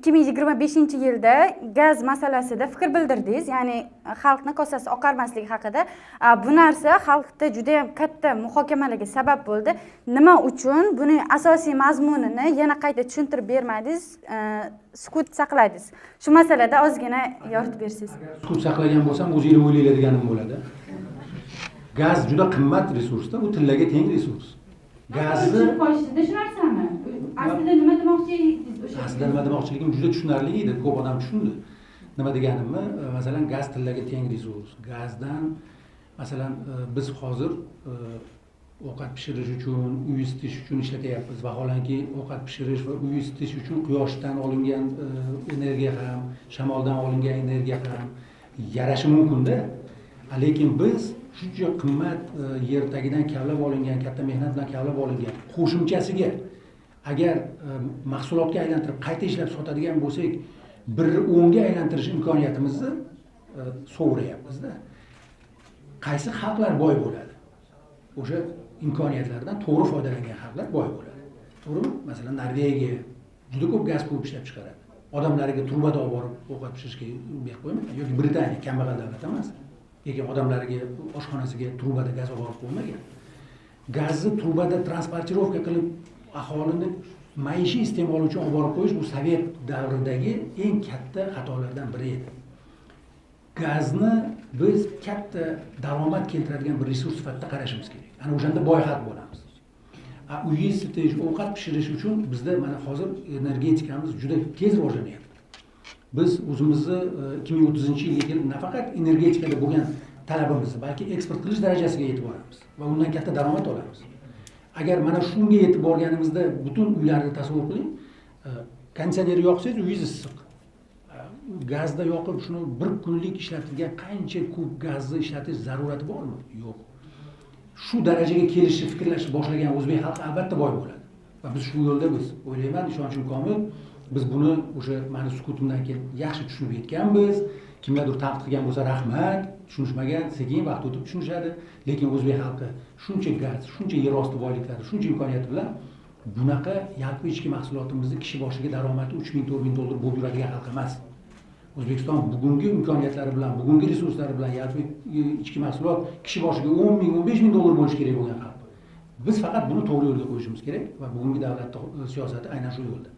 2025-yilda gaz masalasida fikr bildirdingiz, ya'ni xalqni kosasi oqarmasligi haqida. Bu narsa xalqda juda yam katta muhokamalarga sabab bo'ldi. Nima uchun buning asosiy mazmunini yana qayta tushuntirib bermadingiz, sukut saqladingiz? Shu masalada ozgina yoritib bersangiz. Sukut saqlagan bo'lsam, o'zinglar o'ylanglar deganim bo'ladi. Gaz juda qimmat resursda, u tillaga teng resurs. Gazni qo'yishingizda shu narsami? Aslida nima demoqchi edingiz o'sha? Aslida nima demoqchiligim juda tushunarli edi, ko'p odam tushundi. Nima deganimni, masalan, gaz tillaga teng resurs. Gazdan, masalan, biz hozir ovqat pishirish uchun, uy isitish uchun ishlatyapmiz. Vaholanki, ovqat pishirish va uy isitish uchun quyoshdan olingan energiya ham, shamoldan olingan energiya ham yarashi mumkin-da. Lekin biz shuncha qimmat yer tagidan kavlab olingan, katta mehnat bilan kavlab olingan qo'shimchasiga agar mahsulotga aylantirib qayta ishlab sotadigan bo'lsak, 1.10ga aylantirish imkoniyatimizni sovurayapmiz-da. Qaysi xalqlar boy bo'ladi? O'sha imkoniyatlardan to'g'ri foydalangan xalqlar boy bo'ladi. To'g'rimi? Masalan, Norvegiya juda ko'p gaz ko'p ishlab chiqaradi. Odamlariga trubada olib borib ovqat pishirishga berib qo'ymagan, yoki Britaniya kambag'al davlat emas, lekin odamlariga oshxonasiga trubada gaz olib borib qo'ymagan. Gazni trubada transportirovka qilib aholini maishiy iste'mol uchun olib borib qo'yish bu sovet davridagi eng katta xatolardan biri edi. Gazni biz katta daromad keltiradigan bir resurs sifatida qarashimiz kerak. Ana o'shanda boy xalq bo'lamiz. Uy isitish, ovqat pishirish uchun bizda mana hozir energetikamiz juda tez rivojlanyapti. Biz o'zimizni 2030-yilga kelib nafaqat energetikada bo'lgan talabimizni, balki eksport qilish darajasiga yetib boramiz va undan katta daromad olamiz. Agar mana shunga yetib borganimizda butun uylarni tasavvur qiling, konditsioner yoqsangiz uyingiz issiq. Gazda yoqib shuni bir kunlik ishlatilgan qancha kub gazni ishlatish zarurati bormi? Yo'q. Shu darajaga kelishni fikrlashni boshlagan o'zbek xalqi albatta boy bo'ladi. Va biz shu yo'lda biz o'ylayman, ishonchim komil, biz buni o'sha meni sukutimdan keyin yaxshi tushunib yetganmiz. Kimlardir tanqid qilgan bo'lsa rahmat, tushunishmagan, sekin vaqt o'tib tushunishadi. Lekin o'zbek xalqi shuncha gaz, shuncha yer osti boyliklari, shuncha imkoniyati bilan bunaqa yalpi ichki mahsulotimizni kishi boshiga daromadi 3000-4000 dollar bo'lib yuradigan xalq emas. O'zbekiston bugungi imkoniyatlari bilan, bugungi resurslari bilan yalpi ichki mahsulot kishi boshiga 10 ming, 15 ming dollar bo'lishi kerak bo'lgan xalq. Biz faqat buni to'g'ri yo'lga qo'yishimiz kerak va bugungi davlat siyosati aynan shu yo'lda.